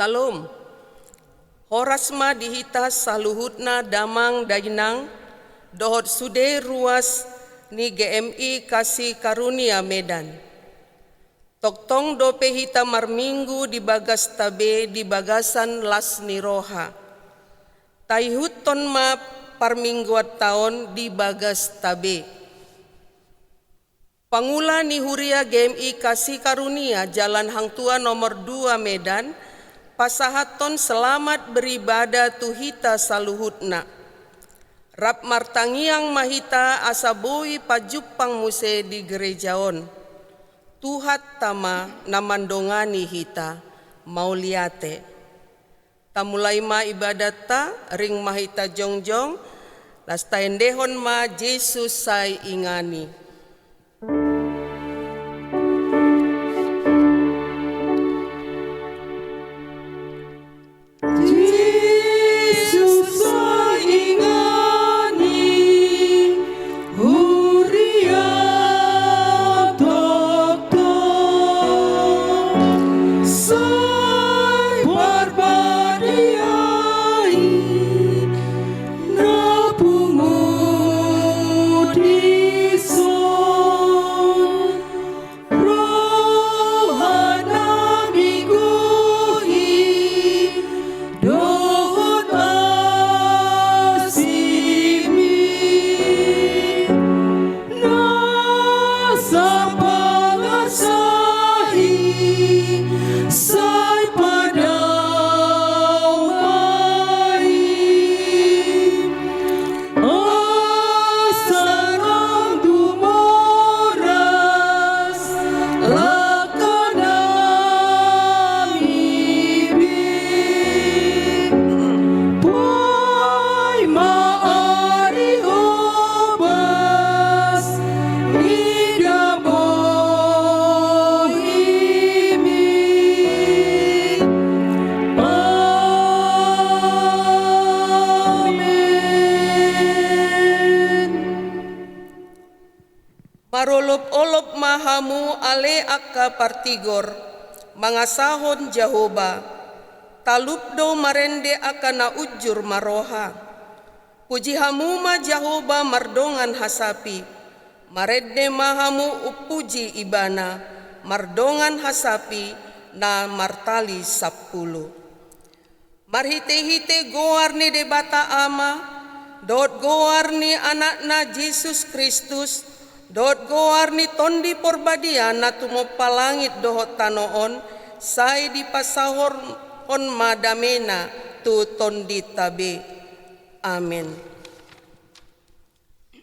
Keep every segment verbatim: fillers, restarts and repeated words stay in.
Syalom. Horas ma di hita saluhutna damang dainang, dohot sude ruas ni G M I Kasih Karunia Medan. Tongtong dope hita marminggu di bagasta be di bagasan las ni roha. Taihuthon ma parmingguanta on di bagasta be. Pangula ni Huria G M I Kasih Karunia Jalan Hang Tuah nomor dua Medan, pasahathon selamat beribadah tu hita saluhutna. Rap martangiang ma hita asa boi pajumpang muse di gereja on. Tuhanta ma na mandongani hita. Mauliate. Tamulai ma ibadatta, ring ma hita jongjong, laos taendehon ma Jesus sai ingani. Jesus sai ingani, huria tongtong sai parbadiai na pungu dison. Roha na minggu i dohot asimi na sapangarsahi sai padaomai. Asa lam tu moras langkanami be. Boi ma ari hobas ni dabohimi. Amen. Marolopolop ma hamu ale angka partigor, mangasahon Jahowa, talup do marende angka na unjur marroha. Puji hamu ma Jahowa mardongan hasapi, marende ma hamu umpuji Ibana, mardongan hasapi na martali sampulu. Marhitehite goar ni Debata Ama, dohot goar ni Anakna Jesus Kristus, dohot goar ni Tondi Porbadia na tumompa langit dohot tano on, sai dipasaorhon ma damena tu tondinta be. Amen.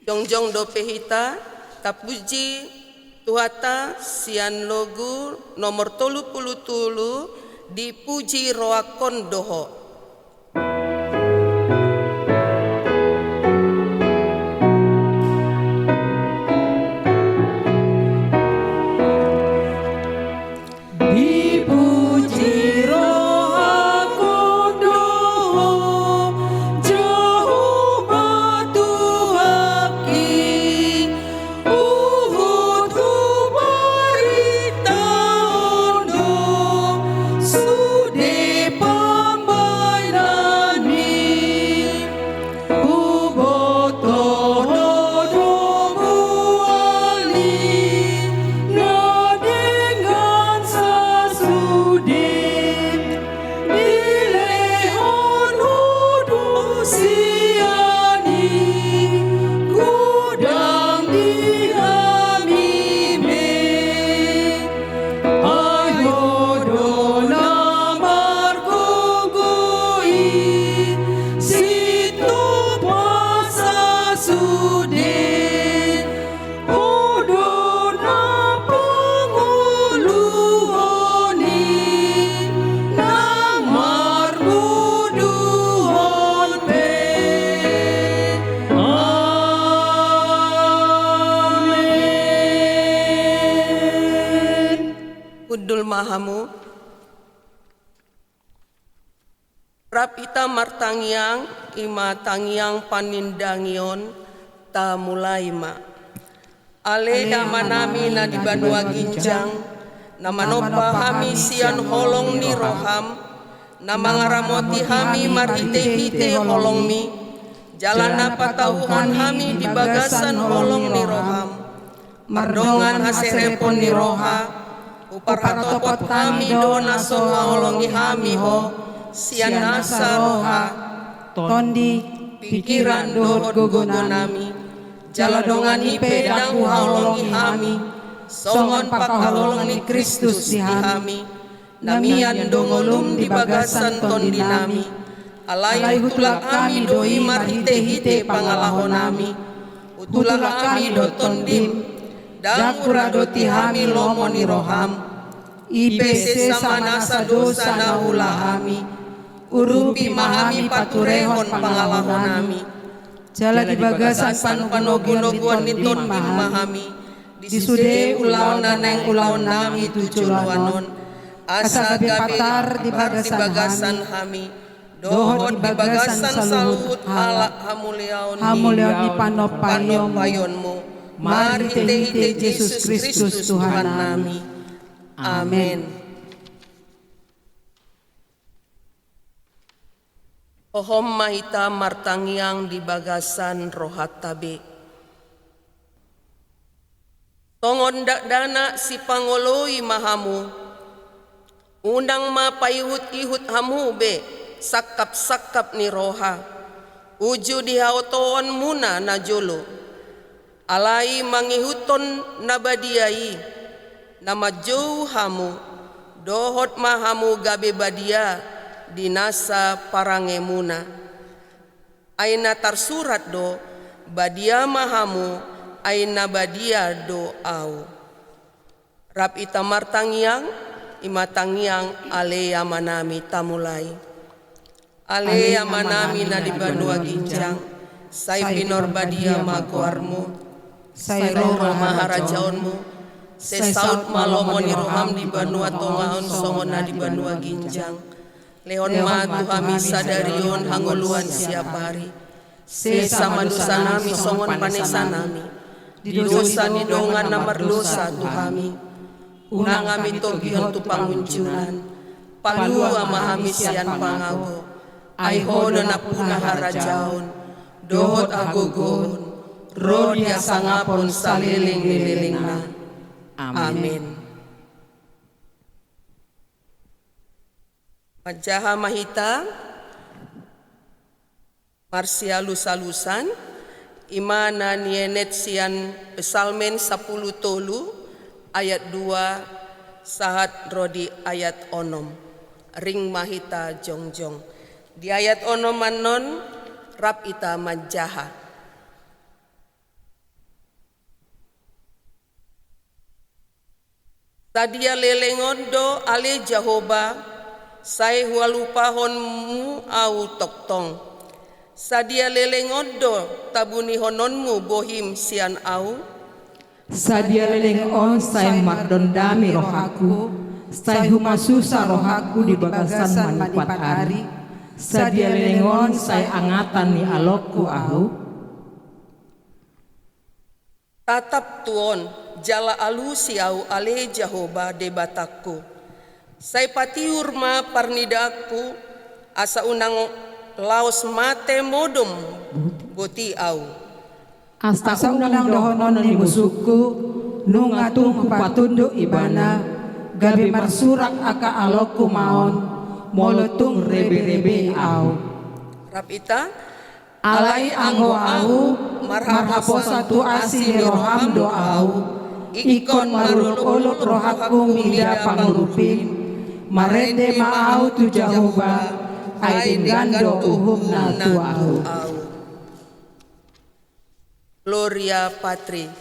Jongjong dope hita, tapuji Tuhanta sian logu nomor tolu pulu tolu, Dipuji rohangkon do Ho. Dipuji rohangkon do Ho, Jahowa Tuhanki, huhut hubaritahon do sude pambahenanMi. Huboto Ho do mual ni na denggan sasude, dilehon Ho do sian i, godang di hami be. Ai Ho do na margogo i, sintopas sasude, Ho do na pangoluhon i, nang marmuduhon be. Amen. Hundul ma hamu. Rap hita martangiang, i ma tangiang panindangion, tamulai ma. Ale Amanami na di banua ginjang, na manompa hami sian holong ni roham, na mangaramoti hami marhite-hite holongmi, jala na patauhon hami di bagasan holong ni roham. Mardongan haserepon ni roha, huparhatopot hami do na so haholongi hami ho, sian nasa roha, tondi, pikiran dohot gogonami. Jala dongan i pe ndang huhaholongi hami, songon pangkaholong ni Kristus di hami, na mian do ngolum di bagasan tondinami. Alai hutulak hami do i marhite-hite pangalahonami. Hutulak hami do tondim, ndang huradoti hami lomo ni roham. I pe sesa ma nasa dosa na huula hami. Urupi ma hami paturehon pangalahonami. Jala di bagasan panogunoguon ni tondim ma hami, di sude ulaon na naeng ulaonnami tu joloan on, asa gabe patar di bagasan hami, dohot di bagasan saluhut halak hamuliaon ni panompaionmu, marhite-hite Jesus Kristus Tuhannami. Amen. Hohom ma hita martangiang di bagasan rohanta be. Songon dakdanak sipangoloi ma hamu, unang ma paihut-ihut hamu be sangkap-sangkap ni roha, uju di haotoonmuna na jolo. Alai mangihuthon na badia i, na manjou hamu, dohot ma hamu gabe badia di nasa parangemuna. Ai na tarsurat do, badia ma hamu, ai na badia do ahu. Rap hita martangiang, i ma tangiang Ale Amanami tamulai. Ale Amanami na di banua ginjang, sai pinarbadia ma goarmu, sai ro ma harajaonmu, sai saut ma lomo ni roham di banua tonga on songon na di banua ginjang. Lehon ma tu hami sadari on hangoluan siapari. Sesa ma dosanami songon panesanami di dosa ni dongan na mardosa tu hami. Unang hami togihon tu pangunjunan. Palua ma hami sian pangago. Ai Ho do nampuna harajaon dohot hagogoon ro di hasangapon saleleng ni lelengna. Amen. Manjaha ma hita marsialusalusan, i ma na nienet sian Psalmen sampulu tolu ayat dua sahat ro di ayat onom. Ring ma hita jongjong. Di ayat onom annon rap hita manjaha. Sadia leleng on do ale Jahowa, sai hualupahonmu ahu tongtong. Sadia leleng on do tabunihononmu bohim sian ahu? Sadia leleng on sai mardondami rohangku, sai humasusa rohangku di bagasan manipat ari? Sadia leleng on sai angatan ni alongku ahu? Tatap tu on, jala alusi ahu ale Jahowa Debatangku. Sai patiur ma parnidaanku, asa unang laos mate modom boti ahu. Asa unang dohonon ni musungku, nunga tung hupatunduk ibana, gabe marsurak angka alongku ma on, molo tung reberebe ahu. Rap hita. Alai anggo ahu, marhaposan tu asi ni roham do ahu, ingkon marolopolop rohangku mida pangurupim, marende ma ahu tu Jahowa, ai denggan do uhumna tu ahu. Gloria Patri.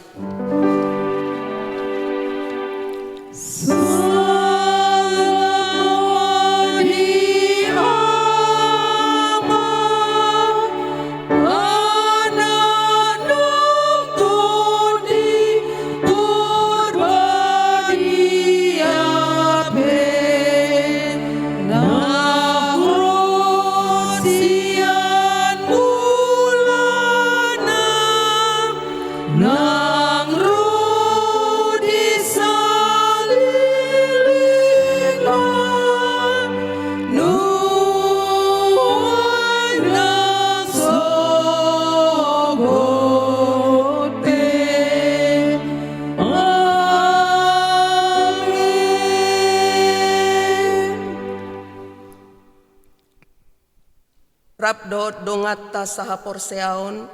Rap dohot donganta sahaporseaon,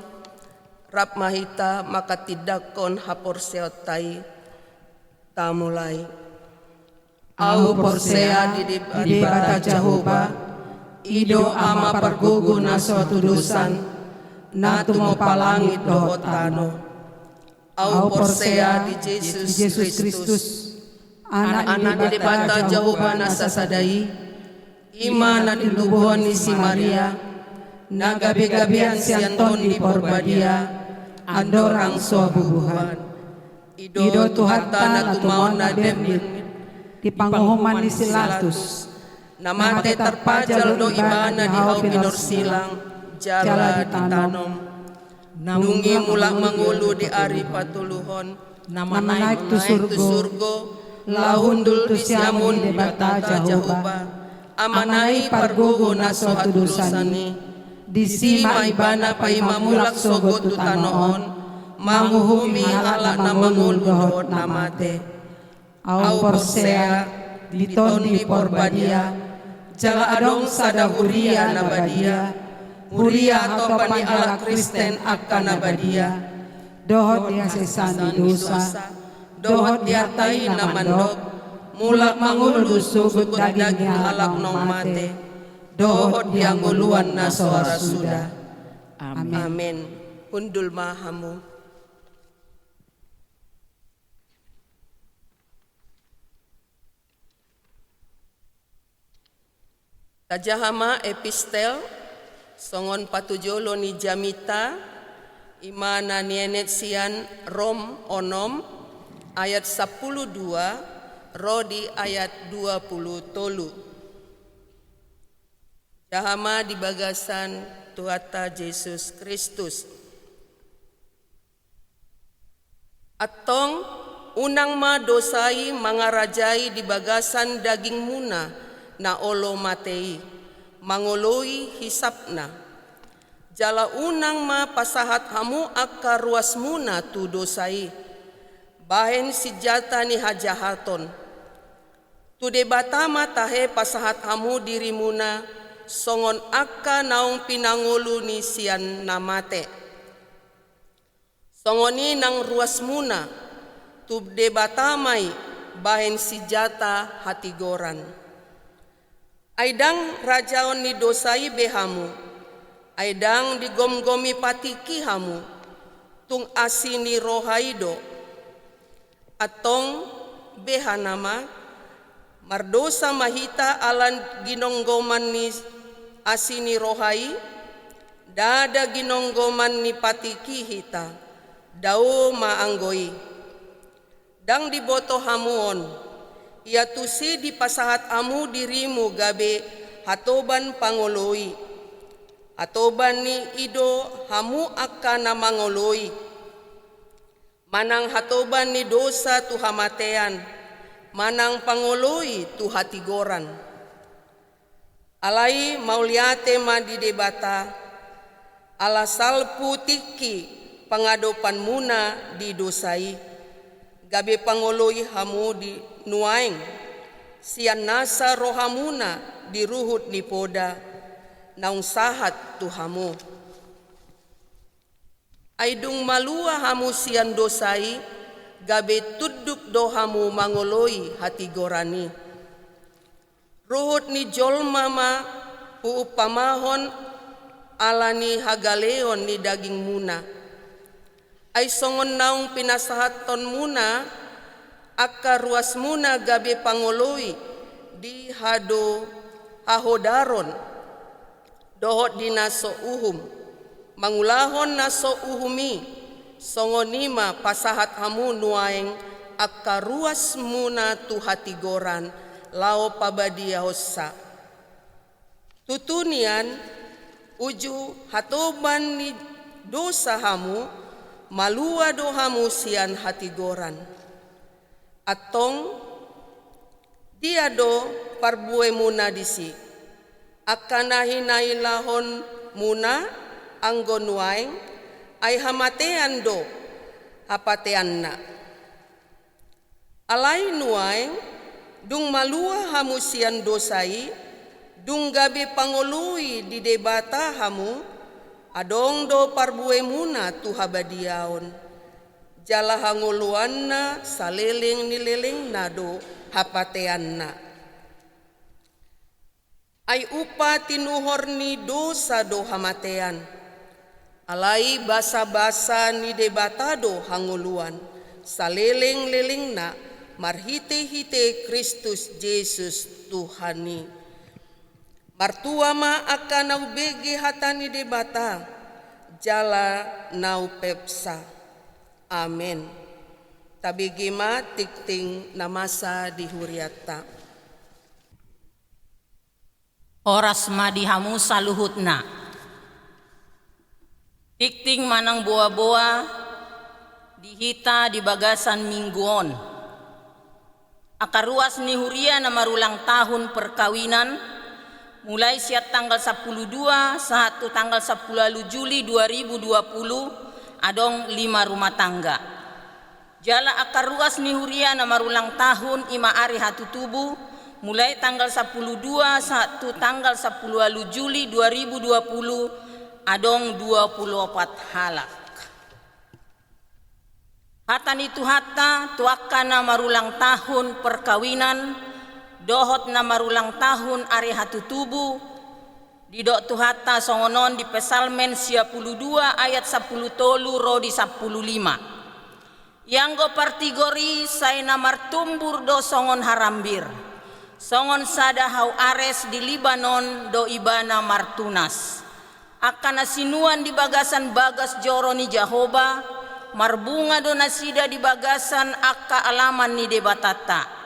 rap ma hita manghatindanghon haporseaonta i. Tamulai. Ahu porsea di Debata Jahowa, i do Ama pargogo na so hatudosan, na tumompa langit dohot tano. Ahu porsea di Jesus Kristus, Anak ni Debata Jahowa na sasada i, i ma na tinubuhon ni si Maria, na gabe-gabean sian Tondi Porbadia, andorang so habubuhan. I do Tuhanta na tumaon na berngit, di panguhuman ni si Latus, na mate tarpajal do Ibana di hau pinorsilang, jala ditanom. Dung i mulak mangolu di ari patoluhon, na manaek tu surgo, laho hundul tu siamun ni Debata Jahowa, Amana i pargogo na so hatudosan i. Disi ma Ibana paima mulak sogot tu tano on, manguhumi halak na mangolu dohot na mate. Ahu porsea di Tondi Porbadia, jala adong sada huria na badia, huria hatopan ni halak Kristen angka na badia, dohot di hasesaan ni dosa, dohot di arta i na mandok, mulak mangolu sogot daging ni halak naung mate, dohot di hangoluan na so ra suda. Amen. Amen. Hundul ma hamu. Tajaha ma epistel songon patujolo ni jamita, i ma na nienet sian Rom onom ayat sampulu dua ro di ayat dua pulu tolu. Jaha ma di bagasan Tuhanta Jesus Kristus. Antong, unang ma dosa i mangarajai di bagasan dagingmuna na olo mate i, mangoloi hisapna. Jala unang ma pasahat hamu angka ruasmuna tu dosa i, bahen sinjata ni hajahaton. Tu Debata ma tahe pasahat hamu dirimuna songon angka naung pinangolu ni sian na mate. Songon i nang ruasmuna, tu Debata ma i bahen sinjata hatigoran. Ai ndang rajaon ni dosa i be hamu, ai ndang digomgomi patikki hamu, tung asi ni roha i do. Antong, beha nama, mardosa ma hita ala ginonggoman ni asi ni roha i? Ndada ginonggoman ni patikki hita, dao ma anggo i. Ndang diboto hamu on, ia tusi dipasahat hamu dirimu gabe hatoban pangoloi. Hatoban ni i do hamu angka na mangoloi. Manang hatoban ni dosa tu hamatean, manang pangoloi tu hatigoran. Alai mauliate ma di Debata, ala salpu tingki pangadopanmuna di dosa i, gabe pangoloi hamu di nuaeng, sian nasa rohamuna di ruhut ni poda, naung sahat tu hamu. Ai dung malua hamu sian dosa i, gabe tunduk do hamu mangoloi hatigoran i. Ruhut ni jolma ma huumpamahon ala ni hagaleon ni dagingmuna. Ai songon naung pinasahatonmuna angka ruasmuna gabe pangoloi di hado hahodaron, dohot di na so uhum, mangulahon na so uhum i, songon i ma pasahat hamu nuaeng angka ruasmuna tu hatigoran, laho pabadiahonsa. Tutu nian, uju hatoban ni dosa hamu, malua do hamu sian hatigoran. Antong, dia do parbuemuna disi? Angka na hinailahonmuna anggo nuaeng, ai hamatean do hapateanna. Alai nuaeng, dung malua hamu sian dosa i, Dung gabe pangoloi di Debata hamu, adong do parbuemuna tu habadiaon, jala hangoluanna saleleng ni lelengna do hapateanna. Ai upa tinuhor ni dosa do hamatean. Alai basabasa ni Debata do hangoluan saleleng-lelengna marhite-hite Kristus Jesus Tuhan i. Martua ma angka na umbege hata ni Debata jala na umpepsa. Amen. Tabege ma tingting na masa di hurianta. Horas ma di hamu saluhutna. Tingting manang boa-boa di hita di bagasan minggu on. Angka ruas ni huria na marulang tahun perkawinan, mulai sian tanggal sampulu dua sahat tu tanggal sampulu ualu Juli dua ribu dua puluh, adong lima rumah tangga. Jala angka ruas ni huria na marulang tahun i ma ari hatutubu, mulai tanggal sampulu dua sahat tu tanggal sampulu ualu Juli dua ribu dua puluh, adong dua puluh opat halak. Hata ni Tuhanta tu angka na marulang tahun perkawinan dohot na marulang tahun ari hatutubu, didok Tuhanta songon on di Psalmen sia pulu dua ayat sampulu tolu ro di sampulu lima. Ianggo partigor i sai na martumbur do songon harambir, songon sada hau ares di Libanon do ibana martunas. Angka na sinuan di bagasan bagas joro ni Jahowa, marbunga do nasida di bagasan angka alaman ni Debatanta.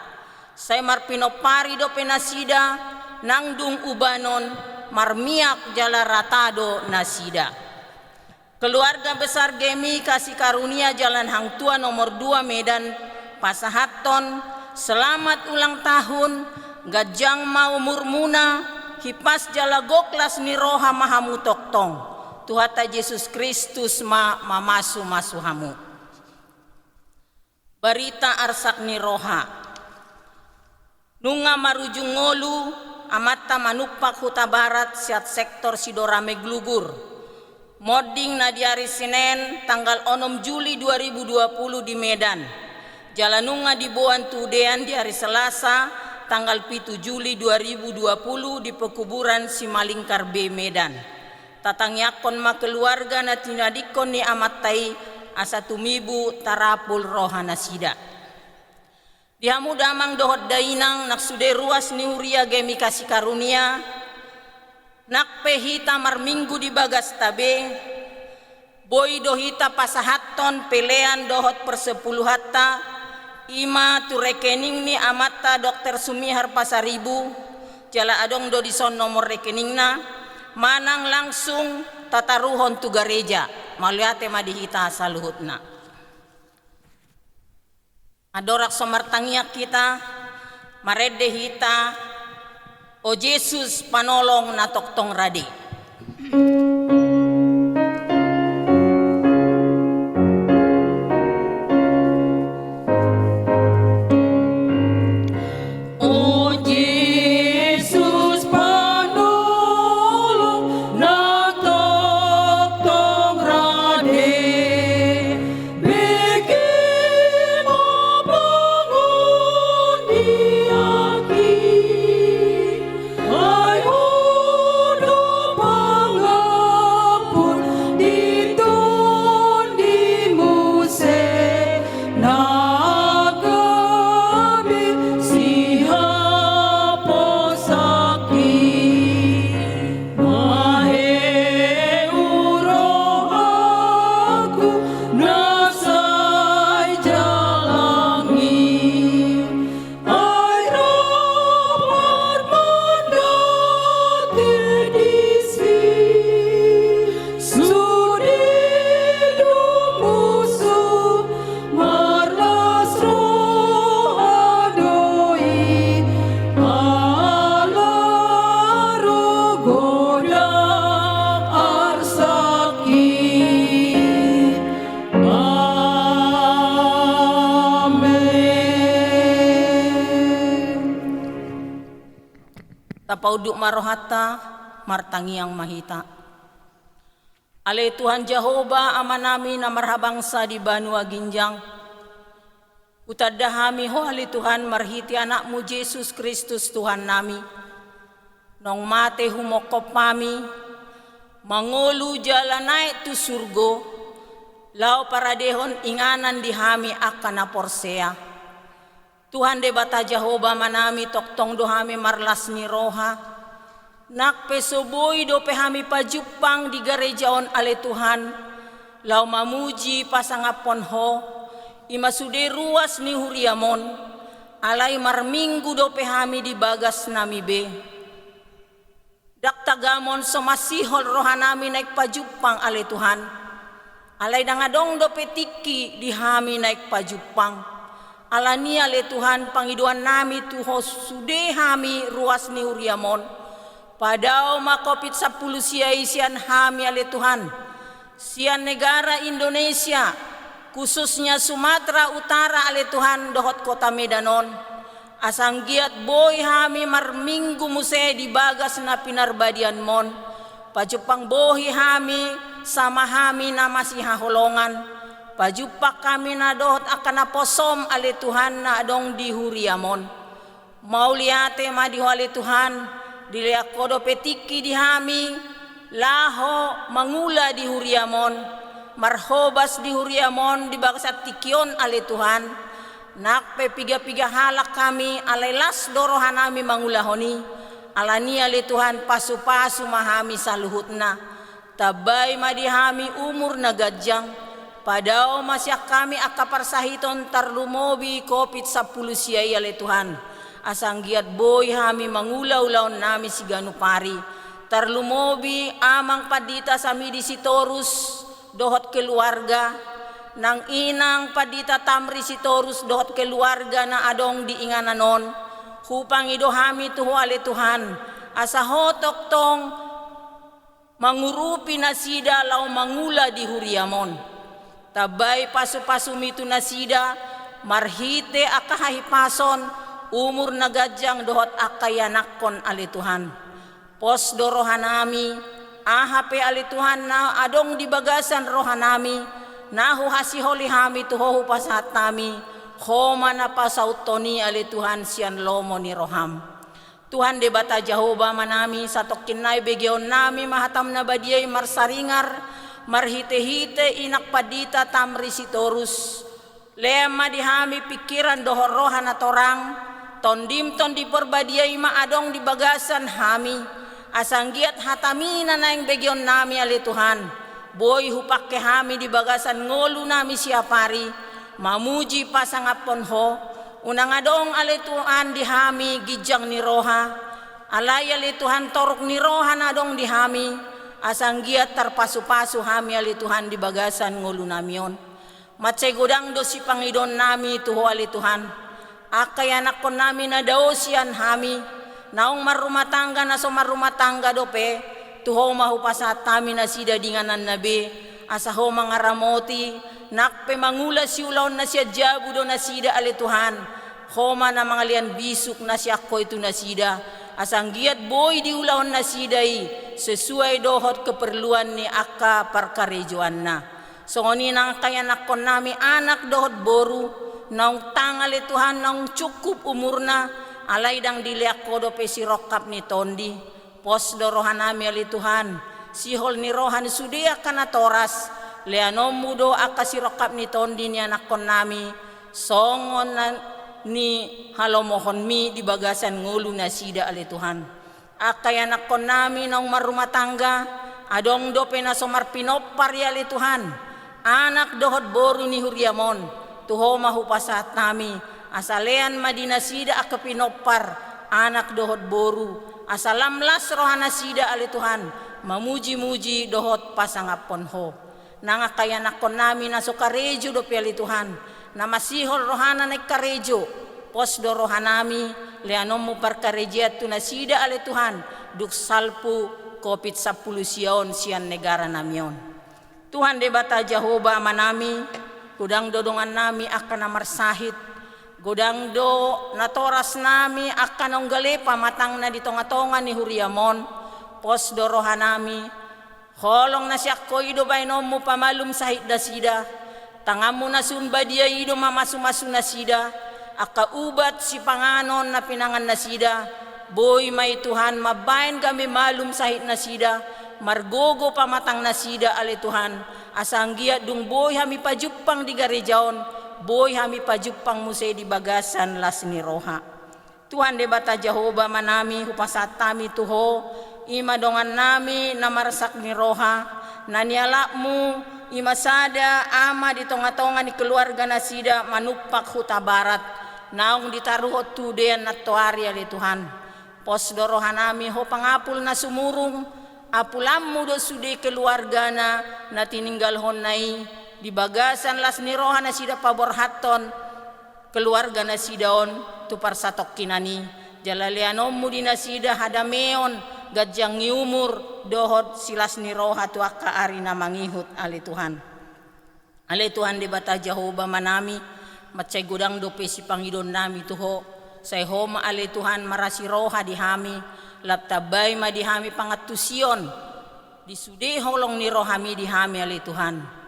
Sai marpinompari dope nasida, nang dung ubanon, marmiak jala rata do nasida. Keluarga besar G M I Kasih Karunia Jalan Hang Tuah nomor dua Medan, pasahathon selamat ulang tahun, ganjang ma umurmuna, hipas jala gok las ni roha ma hamu tongtong. Tuhanta Jesus Kristus ma mamasu-masu hamu. Barita arsak ni roha. Nunga marujung ngolu amanta Manumpak Hutabarat sian sektor Sidoarame Glugur. Monding na di ari Senen tanggal onom Juli dua ribu dua puluh di Medan. Jala nunga diboan tu udean di ari Selasa tanggal pitu Juli dua ribu dua puluh di pekuburan Simalingkar B Medan. Tatangiangkon ma keluarga na tinadingkon ni amanta i asa tumibu tarapul roha nasida. Di hamu damang dohot dainang nang sude ruas ni huria G M I Kasih Karunia, nang pe hita marminggu di bagasta be, boi do hita pasahathon pelean dohot persepuluhanta, i ma tu rekening ni amanta Dokter Sumihar Pasaribu, jala adong do dison nomor rekeningna, manang langsung tataruhon tu gareja, mauliate ma di hita saluhutna. Andorang so martangiang hita, marende hita, O Jesus panolong na tongtong rade. O Jesus panolong na tongtong rade. Unduk ma rohanta, martangiang ma hita. Ale Tuhan Jahowa, Amanami na marhabangsa di banua ginjang, hutanda hami Ho ale Tuhan marhite Anakmu Jesus Kristus Tuhannami, naung mate humongkop hami, mangolu jala naek tu surgo, laho paradehon inganan di hami angka na porsea. Tuhan Debata Jahowa Amanami, tongtong do hami marlas ni roha, nang pe so boi dope hami pajumpang di gareja on ale Tuhan, laho mamuji pasangaphon Ho, i ma sude ruas ni huriam on, alai marminggu dope hami di bagasnami be. Ndang tagamon so masihol rohanami naeng pajumpang ale Tuhan. Alai ndang adong dope tingki di hami naeng pajumpang. Alani i ale Tuhan, pangidoannami tu Ho sude hami ruas ni huriam on. Padao ma Covid sampulu sia i sian hami ale Tuhan. Sian negara Indonesia, khususnya Sumatera Utara ale Tuhan dohot Kota Medan on. Asa anggiat boi hami marminggu muse di bagas na pinarbadianmon. Pajumpang bohi hami sama hami na masihaholongan. Pajumpang hami na dohot angka naposom ale Tuhan na adong di huriam on. Mauliate ma di Ho ale Tuhan, dilean Ho dope tingki di hami, laho mangula di huriam on, marhobas di huriam on di bagasan tingki on ale Tuhan. Nang pe piga-piga halak hami, alai las do rohanami mangulahon i. Alani i ale Tuhan, pasu-pasu ma hami saluhutna. Tambai ma di hami umur na ganjang. Padao ma sian hami angka parsahiton tarlumobi Covid sampulu sia i ale Tuhan. Asa anggiat boi hami mangula ulaonnami siganup ari. Tarlumobi Amang Pandita Samidi Sitorus dohot keluarga, nang Inang Pandita Tamri Sitorus dohot keluarga na adong di inganan on. Hupangido hami tu Ho ale Tuhan, asa Ho tongtong mangurupi nasida laho mangula di huriam on. Tambai pasu-pasumi tu nasida, marhite angka hahipason, umur na ganjang dohot angka ianakhon ale Tuhan. Pos do rohanami, aha pe ale Tuhan na adong di bagasan rohanami, na huhasiholi hami tu Ho hupasahat hami, Ho ma na pasauthon i ale Tuhan sian lomo ni roham. Tuhan Debata Jahowa Amanami, satongkin nai begeonnami ma hatam na badia i marsaringar, marhite-hite Inang Pandita Tamri Sitorus. Lean ma di hami pingkiran dohot roha na torang, Tondim Tondi Porbadia i ma adong di bagasan hami, asa anggiat hatami na naeng begeonnami ale Tuhan, boi hupangke hami di bagasan ngolunami siapari, mamuji pasangaphon Ho. Unang adong ale Tuhan di hami ginjang ni roha, alai ale Tuhan toruk ni roha na adong di hami, asa anggiat tarpasu-pasu hami ale Tuhan di bagasan ngolunami on. Mansai godang do sipangidoonnami tu Ho ale Tuhan. Angka ianakhonnami na dao sian hami, naung marrumah tangga na so marrumah tangga dope, tu Ho ma hupasahat hami nasida di ingananna be, asa Ho mangaramoti, nang pe mangula siulaonna sian jabu do nasida ale Tuhan. Ho ma na mangalean bisuk na sian Ho i tu nasida, asa anggiat boi diulahon nasida i sesuai dohot keperluan ni angka parkarejoanna. Songon i nang angka ianakhonnami anak dohot boru, naung tang ale Tuhan naung cukup umurna, alai ndang dilean Ho dope sirongkap ni tondi. Pos do rohanami ale Tuhan, sihol ni roha ni sude angka natoras, leanonmu do angka sirongkap ni tondi ni anakhonnami, songon na nihalomohonmi di bagasan ngolu nasida ale Tuhan. Angka ianakhonnami naung marrumah tangga, adong dope na so marpinompar i ale Tuhan, anak dohot boru ni huriam on, tu Ho ma hupasahat hami, asa lean ma di nasida angka pinompar, anak dohot boru, asa lam las roha nasida ale Tuhan, mamuji-muji dohot pasangaphon Ho. Nang angka ianakhonnami na so karejo dope ale Tuhan, na masihol rohana naeng karejo, pos do rohanami, leanonmu parkarejean tu nasida ale Tuhan, dung salpu Covid sampulu sia on sian negaranami on. Tuhan Debata Jahowa Amanami, godang do dongannami angka na marsahit, Godang do natorasnami angka naung gale pamatangna di tongatonga ni huriam on, pos do rohanami, holong na sian Ho i do baenonmu pamalum sahit nasida, tanganmu na sun badia i do mamasumasu nasida, angka ubat sipanganon na pinangan nasida, boi ma i Tuhan mambaen gabe malum sahit nasida, margogo pamatang nasida ale Tuhan, asa anggiat dung boi hami pajumpang di gareja on, boi hami pajumpang muse di bagasan las ni roha. Tuhan Debata Jahowa Amanami, hupasahat hami tu Ho, i ma dongannami na marsak ni roha, na nialapmu, i ma sada ama di tongatonga ni keluarga nasida manumpak Hutabarat, naung ditaruhon tu dean nantoari ale Tuhan. Pos do rohanami Ho pangapul na sumurung, apulanmu do sude keluargana na tininggalhonna i, di bagasan las ni roha nasida paborhathon keluarga nasida on tu parsatongkinan i, jala leanonmu di nasida hadameon, ganjang ni umur, dohot silas ni roha tu angka ari na mangihut ale Tuhan. Ale Tuhan Debata Jahowa Amanami, mansai godang dope sipangidoonnami tu Ho, sai Ho ma ale Tuhan marasi roha di hami, lam tambai ma di hami pangantusion, di sude holong ni rohami di hami ale Tuhan.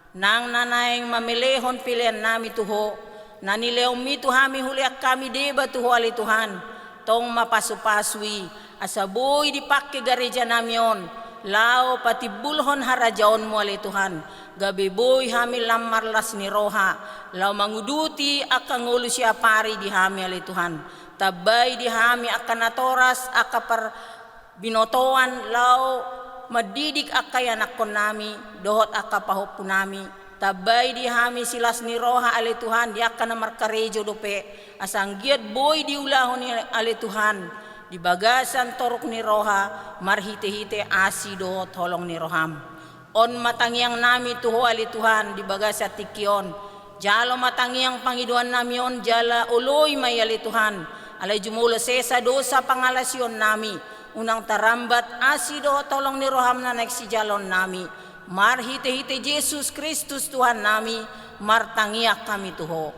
Nang na naeng mamelehon peleannami tu Ho, na nileonmi tu hami hulean hami deba tu Ho ale Tuhan, tong ma pasupasu i, asa boi dipangke garejanami on, laho patimbulhon harajaonmu ale Tuhan, gabe boi hami lam marlas ni roha, laho manguduti angka ngolu siapari di hami ale Tuhan, tambai di hami angka natoras, angka par binotoan laho mandidik angka ianakkonnami, dohot angka pahompunami, tambai di hami silas ni roha ale Tuhan, di angka na markarejo dope, asa anggiat boi diulahon i ale Tuhan, di bagasan toruk ni roha, marhitehite asi dohot holong ni roham. On ma tangiangnami tu Ho ale Tuhan, di bagasan tingki on, jalo ma tangiang pangidoannami on, jala oloi ma i ale Tuhan, alai jumolo sesa dosa pangalaosionnami, unang tarambat asi dohot holong ni roham na naeng sijaloonnami, marhitehite Jesus Kristus Tuhannami, martangiang hami tu Ho.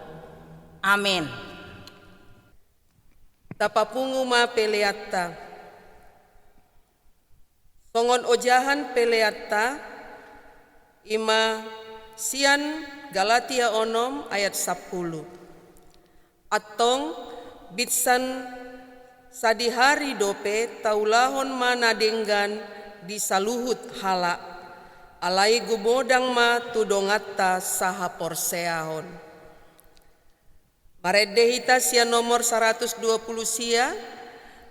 Amen. Tapapungu ma peleanta. Songon ojahan peleanta, i ma sian Galatia onom ayat sampulu. Antong, binsan sadihari dope taulahon ma na denggan di saluhut halak, alai gumodang ma tu donganta sahaporseaon. Marende hita sian nomor saratus dua pulu sia,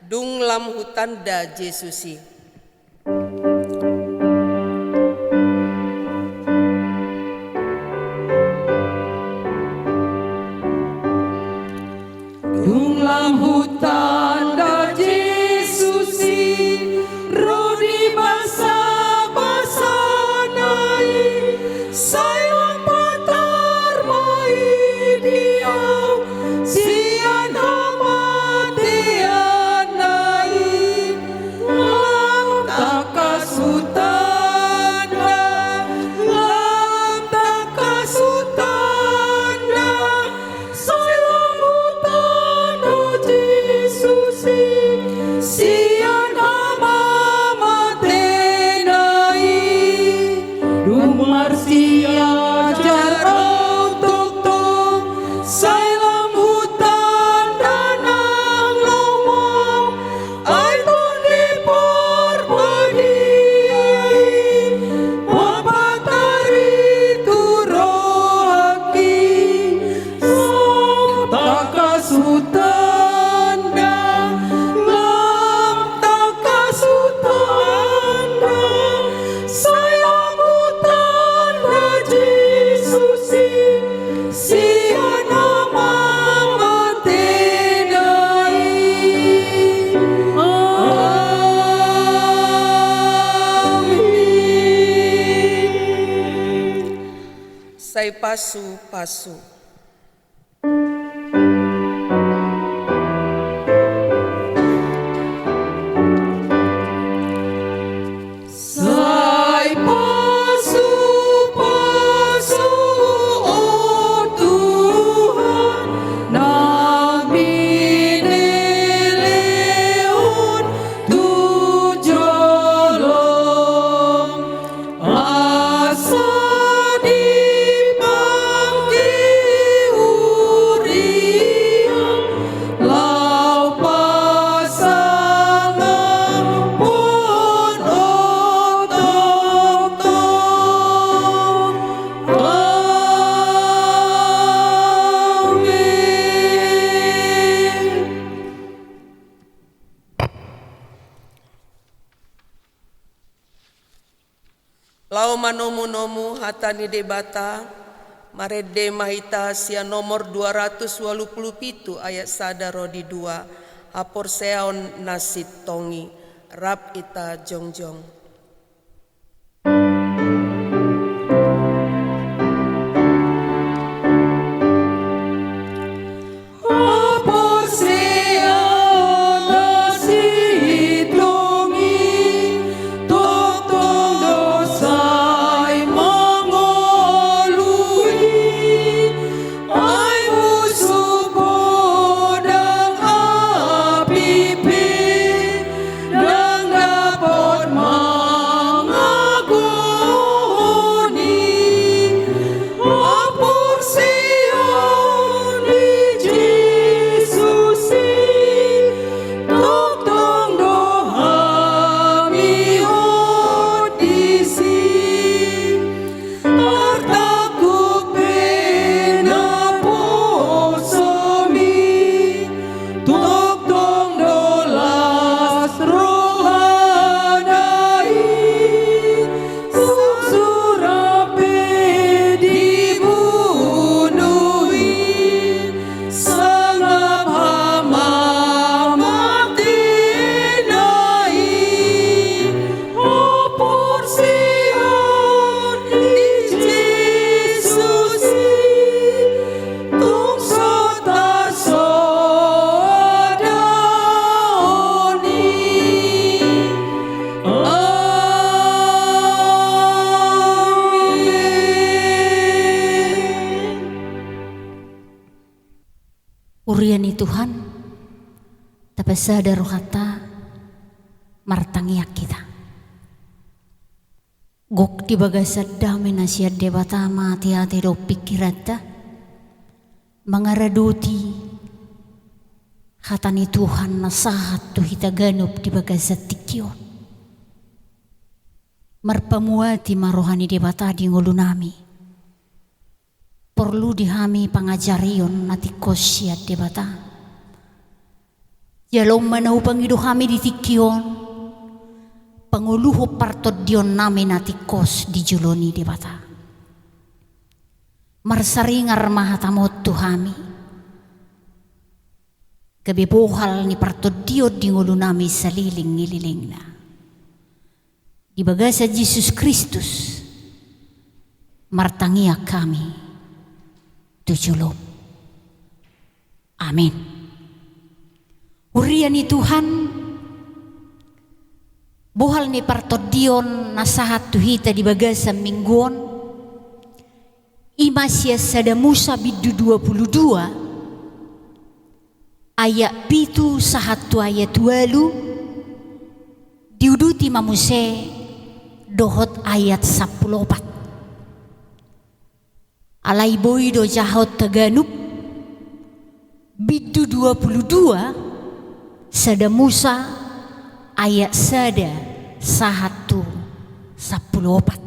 Dung lam hutanda Jesus i. Dung lam hutanda Jesus i, ro di basabasana i, sai lam patar ma i di ahu, sian hamateanna i, lam tangkas hutanda, lam tangkas hutanda, sai lam hutanda Jesus i, sian hamamatena i. Dung marsiajar ahu tongtong, sai lam hutanda nang lomo, ai Tondi Parbadia i, papatar i tu rohangki. Lam tangkas hutanda, lam tangkas hutanda, sai lam hutanda Jesus i, sian hamamatena i. Amin. Sai pasupasu. Sai pasupasu, o Tuhan, na Laho manomu-nomu hata ni Debata, marende ma hita sian nomor dua ratus ualu pulu pitu ayat sada ro di dua, haporseaon na sintong i. Rap hita jongjong. Haporseaon na sintong i, tongtong do sai mangolu i, ai musu podang api pe, ndang dapot mangagohon i. Haporseaon di Jesus i, tongtong do hami on disi. Tartangkup pe naposomi, tongtong do las rohana i. Sura pe dibunu i, sangap hamamatena i. Haporseaon di Jesus i, tung so tasoadahon i. Amen. Huria ni Tuhan, tapasada rohanta, martangiang hita. Gok di bagasan dame na sian Debata ma ateate dohot pingkiranta, mangaradoti hata ni Tuhan na sahat tu hita ganup di bagasan tingki on. Marpamuati ma roha ni Debata di ngolunami. Porlu di hami pangajarion na tingkos sian Debata. Jala on ma na hupangido hami di tingki on, pangoluhon partondionnami na tingkos di jolo ni Debata. Marsaringar ma hatamu on tu hami, gabe bohal ni partondion di ngolunami saleleng ni lelengna. Di bagasan Jesus Kristus martangiang hami tu jolom. Amen. Huria ni Tuhan, bohal ni partondion na sahat tu hita di bagasan minggu on, i ma sian Sada Musa bindu dua pulu dua, ayat pitu sahat tu ayat ualu, diuduti ma muse dohot ayat sampulu opat. Alai boi do jahaonta ganup, bindu dua pulu dua, Sada Musa, ayat sada sahat tu sampulu opat.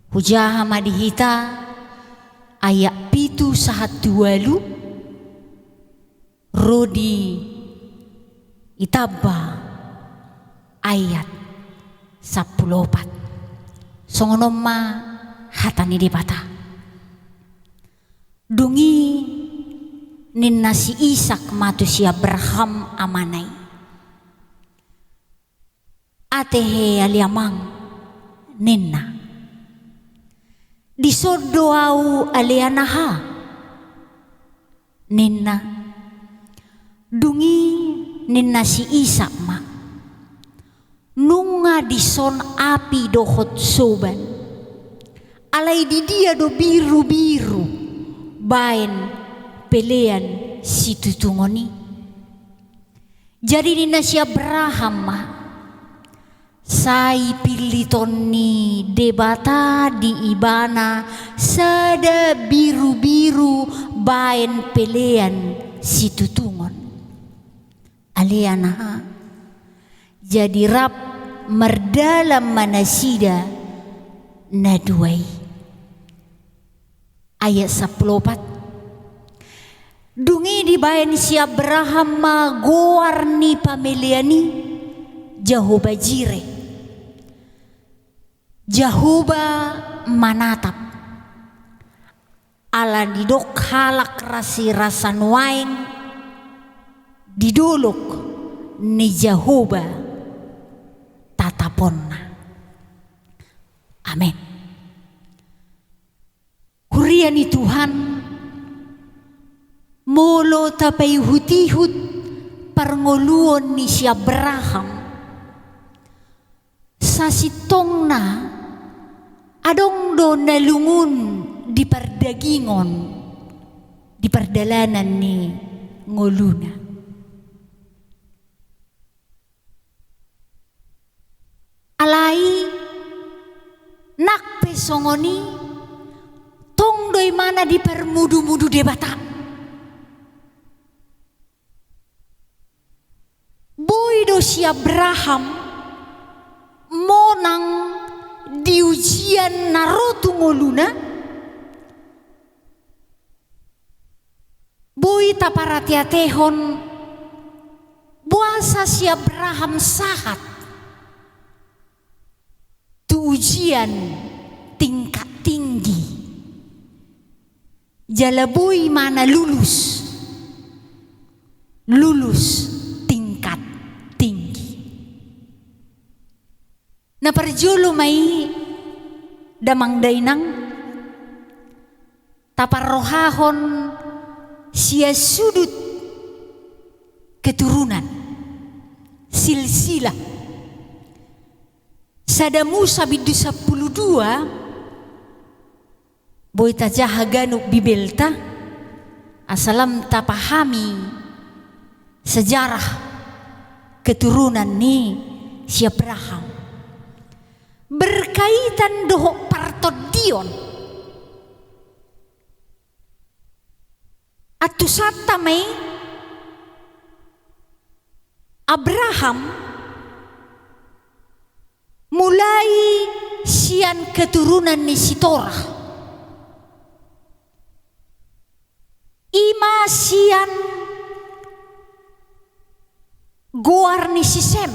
Hujaha ma di hita ayat pitu sahat tu ualu, ro di itamba ayat sampulu opat. Songon on ma hata ni Debata. Dung i ninna si Isak ma tu si Abraham amana i: Ate he ale amang, ninna. Dison do ahu ale anaha, ninna. Dung i ninna si Isak ma: Nunga dison api dohot soban. Alai di dia do birubiru baen pelean situtungon i? Jadi ninna si Abraham ma: Sai pilliton ni Debata di ibana sada birubiru baen pelean situtungon. Ale anaha, jadi rap mardalan ma nasida na dua i. Ayat sampulu opat. Dung i dibaen si Abraham ma goar ni pamelean i Jahowa Jire. Jahowa manatap. Ala didok halak rasirasa nuaeng, di dolok ni Jahowa tataponna. Amen. Huria ni Tuhan, molo tapaihut-ihut parngoluon ni si Abraham, sasintongna adong do na lungun di pardagingon, di pardalanan ni ngoluna. Alai nang pe songon i, tong do imana diparmudu-mudu Debata. Boi do si Abraham monang di ujian na ro tu ngoluna. Boi taparate-atehon boasa si Abraham sahat tu ujian tingkat tinggi. Jala boi imana lulus, lulus tingkat tinggi. Na parjolo ma i, damang dainang, taparrohahon sian sudut keturunan, silsilah. Sada Musa bindu sampulu dua, boi tajaha ganup Bibelta, asa lam tapahami sejarah keturunan ni si Abraham. Berkaitan dohot partondion. Antusanta ma i, Abraham mulai sian keturunan ni si Tora. Ima sian goar ni si Sem,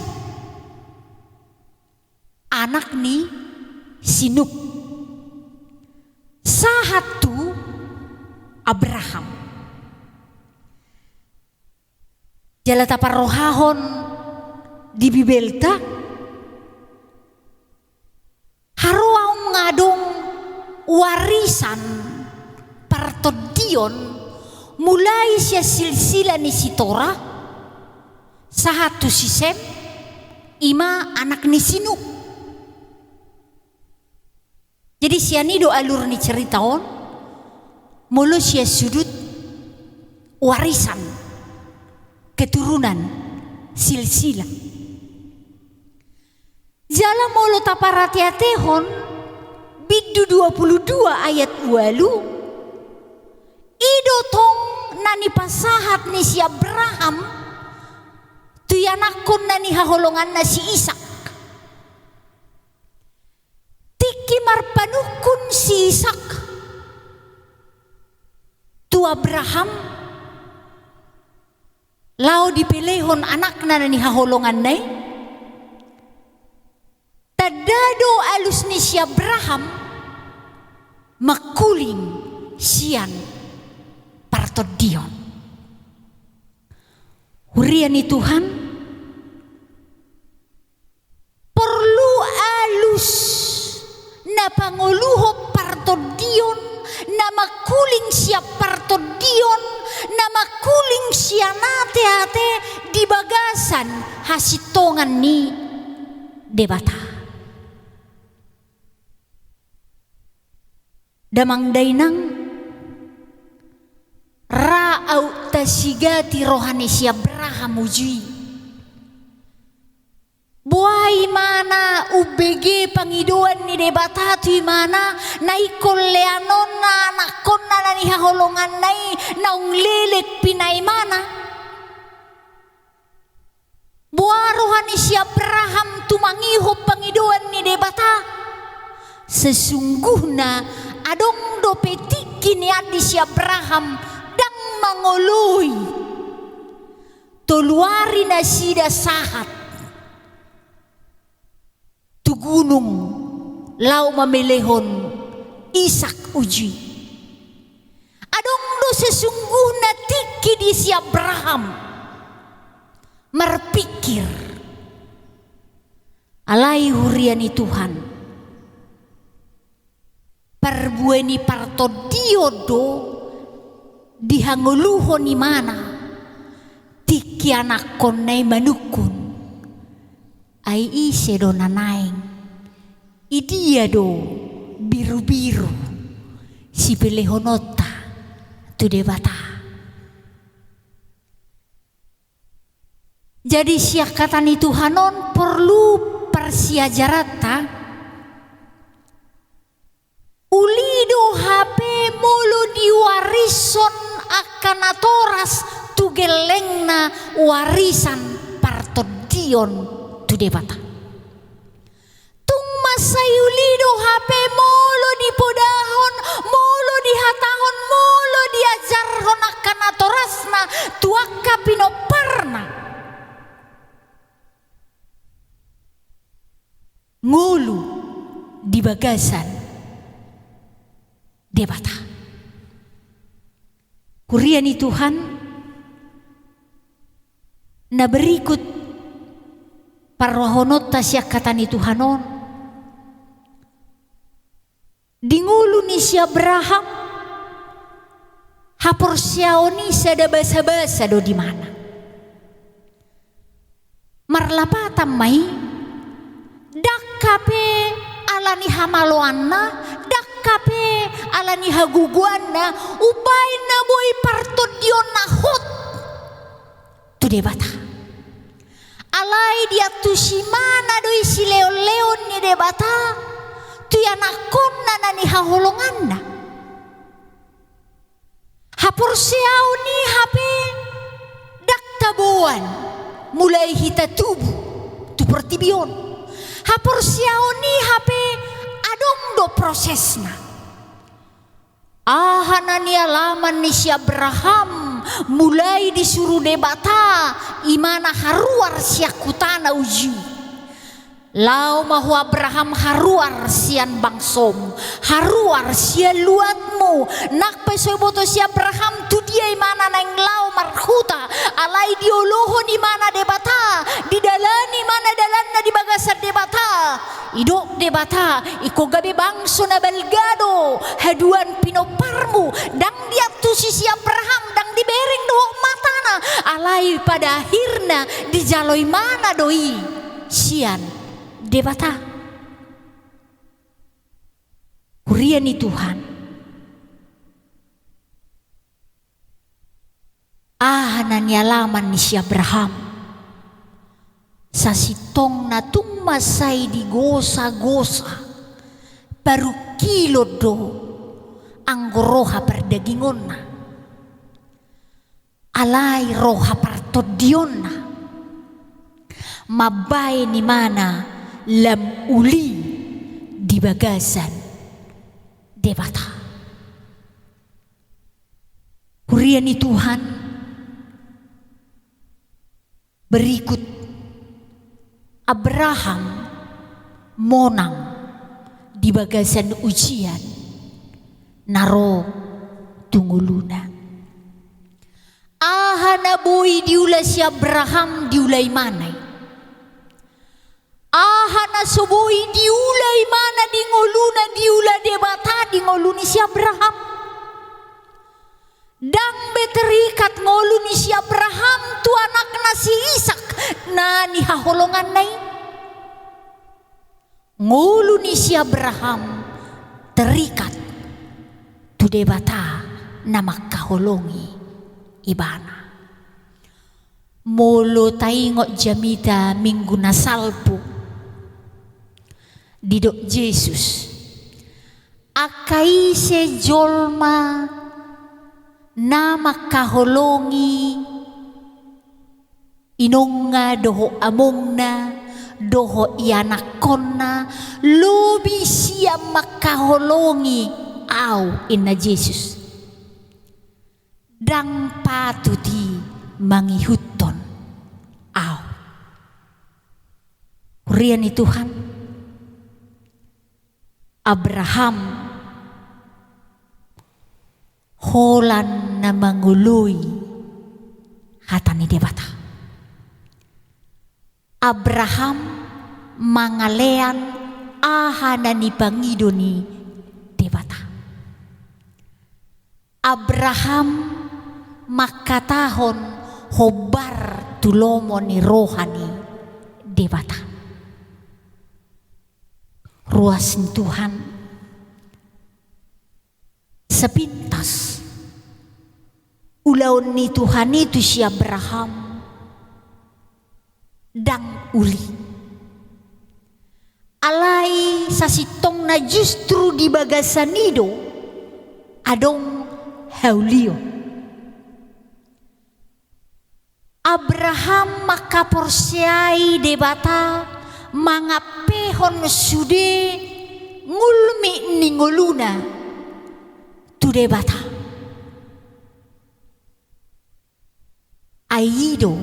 anak ni si Nuh, sahat tu Abraham. Jala taparrohahon di Bibelta, haroa nunga adong warisan partondion mulai sian silsilah ni si Tora sahat tu si Sem, ima anak ni si Nuh. Jadi sian i do alur ni cerita on, molo sian sudut warisan, keturunan, silsilah. Jala molo taparate-atehon bindu dua pulu dua ayat ualu, i do tong na nipasahat ni si Abraham tu ianakkonna ni haholonganna si Isak. Tingki marpanungkun si Isak tu Abraham, laho dipelehon anakna na nihaholonganna i, tanda do alus ni si Abraham mangkuling sian partondion. Huria ni Tuhan, porlu alus na pangoluhon partondion, na mangkuling sian partondion, na mangkuling sian ate-ate di bagasan hasintongan ni Debata. Damang dainang, ra aut tasigati roha ni si Abraham uju i. Boha imana umbege pangidoan ni Debata tu imana, na ingkon leanonna anakkonna na nihaholonganna i naung leleng pinaimana. Boha roha ni si Abraham tumangihon pangidoan ni Debata? Sesungguhna adong dope tingki nian di si Abraham ndang mangoloi. Tolu ari nasida sahat tu gunung laho mamelehon Ishak uju i. Adong do sesungguhna tingki di si Abraham marpingkir. Alai huria ni Tuhan, parbue ni partondion do dihangoluhon imana tingki anakkonna i manungkun. Ai ise do na naeng? Idia do birubiru sipelehononta tu Debata? Jadi sian hata ni Tuhan on porlu parsiajaranta. Uli do hape molo diwarishon angka natoras tu gellengna warisan partondion tu Debata. Tung mansai uli do hape molo dipodahon, molo dihatahon, molo diajarhon angka natorasna tu angka pinomparna. Ngolu di bagasan Debata. Huria ni Tuhan, na berikut parrohahononta sian hata ni Tuhan on. Di ngolu ni si Abraham, haporseaon i sada basabasa do di imana. Marlapatan ma i, ndang hape ala ni hamaloanna, ndang hape ala ni hagogoanna, umbahen na boi partondionna hot tu Debata. Alai diantusi imana do i silehonlehon ni Debata tu ianakkonna na nihaholonganna. Haporseaon i hape ndang taboan mulai hita tubu tu portibi on. Haporseaon i hape adong do prosesna. Aha na nialaman ni si Abraham mulai disuru Debata imana haruar sian hutana uju i? Laho ma ho Abraham haruar sian bangsomu, haruar sian luatmu. Nang pe so diboto si Abraham tu dia imana naeng laho marhuta, alai diolohon imana Debata, didalani imana dalanna di bagasan Debata. Didok Debata, ingkon gabe bangso na balga do haduan pinomparmu. Ndang diantusi si Abraham, ndang dibereng dohot matana, alai pada akhirna dijalo imana do i sian Debata. Huria ni Tuhan, aha na nialaman ni si Abraham? Sasintongna tung mansai digosagosa, parungkilon do anggo roha pardagingonna. Alai roha partondionna mambahen imana lam uli di bagasan Debata. Huria ni Tuhan, berikut Abraham monang di bagasan ujian na ro tu ngoluna. Aha na boi diula si Abraham diula imana i. Aha na so boi diula imana di ngoluna diula Debata di ngolu ni si Abraham. Ndang be terikat ngolu ni si Abraham tu anakna si Ishak na nihaholonganna i. Ngolu ni si Abraham terikat tu Debata na mangkaholongi ibana. Molo taingot jamita minggu na salpu, didok Jesus, angka ise jolma na mangkaholongi inongna dohot amongna dohot ianakkonna lobi sian mangkaholongi Au, inna Jesus, ndang patut i mangihuthon Au. Huria ni Tuhan, Abraham holan na mangoloi hata ni Debata. Abraham mangalean aha na nipangido ni Debata. Abraham mangkatahon hombar tu lomo ni roha ni Debata. Ruas ni Tuhan, sepintas ulaon ni Tuhan i tu si Abraham ndang uli. Alai sasintongna justru di bagasan i do adong haulion. Abraham mangkaporseai Debata mangampehon sude ngulmit ni ngoluna tu Debata. Ai i do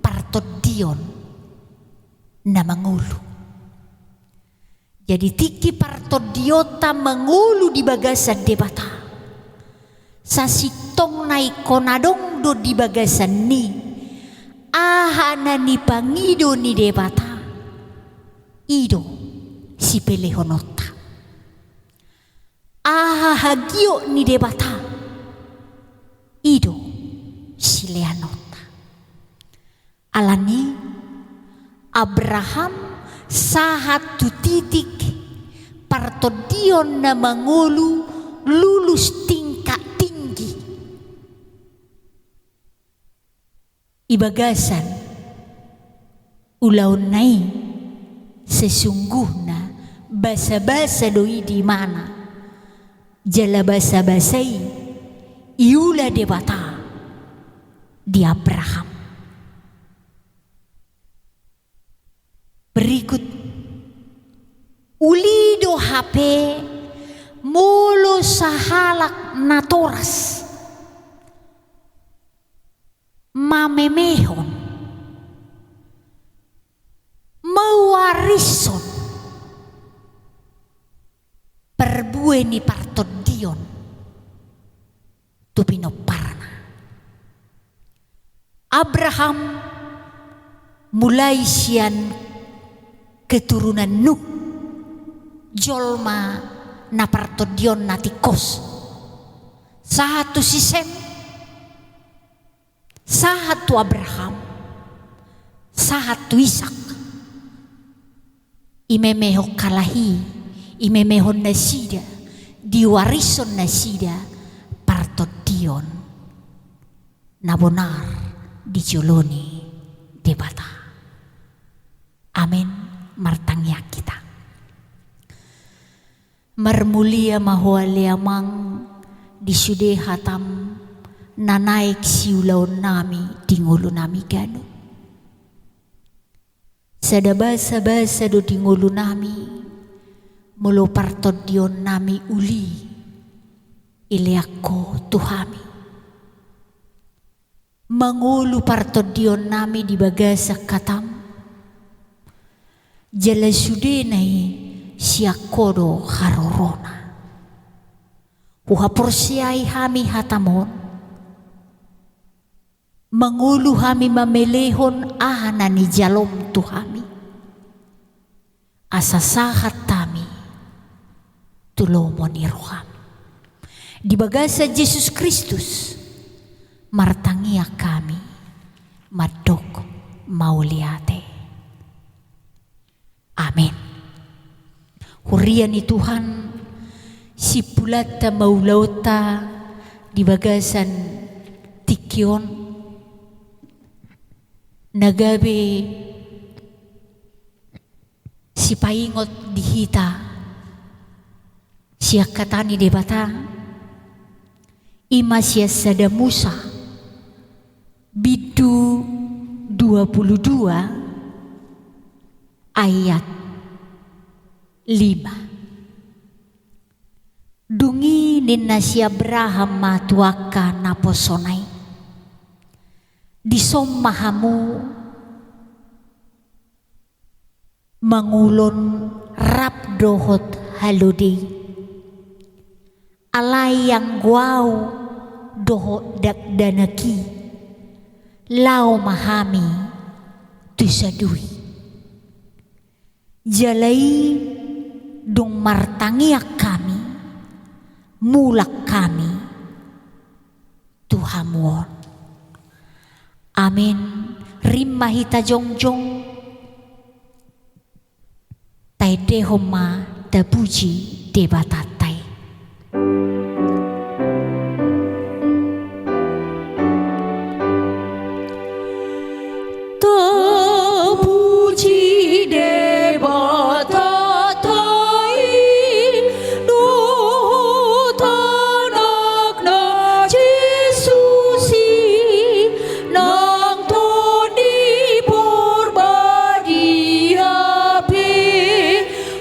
partondion na mangolu. Jadi tingki partondionta mangolu di bagasan Debata, sasintongna ingkon adong do di bagasan i aha na nipangido ni Debata, i do sipelehononta. Aha hagiot ni Debata, i do sileanonta. Alani Abraham sahat tu titik partondion na mangolu lulus tingkat tinggi di bagasan ulaonna i. Sesungguhna basabasa do i di ibana, jala basabasa i iula Debata di Abraham. Berikut, uli do hape molo sahalak natoras mamemehon, mewarishon parbue ni partondion tu pinomparna. Abraham mulai sian keturunan Nuh, jolma na partondionna tingkos, sahat tu si Sem, sahat tu Abraham, sahat tu Isak. Imemehon halak i, imemehon nasida, diwarishon nasida partondion na bonar di jolo ni Debata. Amen. Martangiang hita. Marmulia ma Ho ale Amang di sude hatam na naeng siulaonnami di ngolunami ganup. Sada basabasa do di ngolunami molo partondionnami uli ilean Ho tu hami. Mangolu partondionnami di bagasan hatam, jala sudena i sian Ho do harorona. Huhaporseai hami hatam on, mangolu hami mamelehon aha na nijalom tu hami. Asa sahat hami tu lomo ni roham. Di bagasan Jesus Kristus martangiang hami mandok mauliate. Amen. Huria ni Tuhan, simpulanta ma ulaonta di bagasan tingki on, na gabe sipaingot di hita sian hata ni Debata, i ma sian Sada Musa, bindu dua puluh dua ayat lima. Dung i ninna si Abraham ma tu angka naposona i, dison ma hamu mangulon rap dohot Halode i. Alai anggo ahu dohot dakdanak i, laho ma hami tu sadui. Jala i dung martangiang hami, mulak hami tu hamu on. Amen. Rap ma hita jongjong. Taendehon ma, tapuji Debatanta i. Tapuji Debatanta i, dohot Anakna Jesus i, nang Tondi Porbadia pe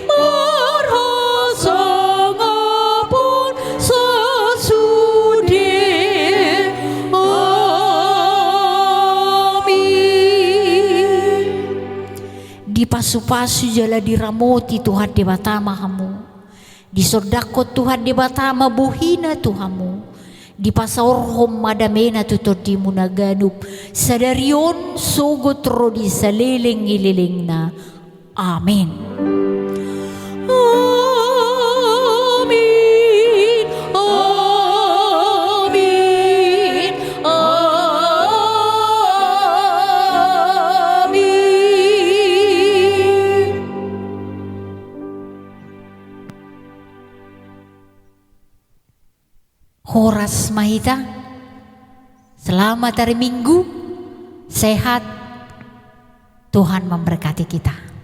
marhasangapon sasude. Amin. Dipasupasu jala diramoti Tuhan Debata ma hamu. Disondangkon Tuhan Debata ma bohina tu hamu. Dipasaorhon ma damena tu tondimuna ganup, sadari on sogot ro di saleleng ni lelengna. Amin. Amin. Amin. Amin. Horas ma hita. Selamat hari Minggu. Sehat. Tuhan memberkati kita.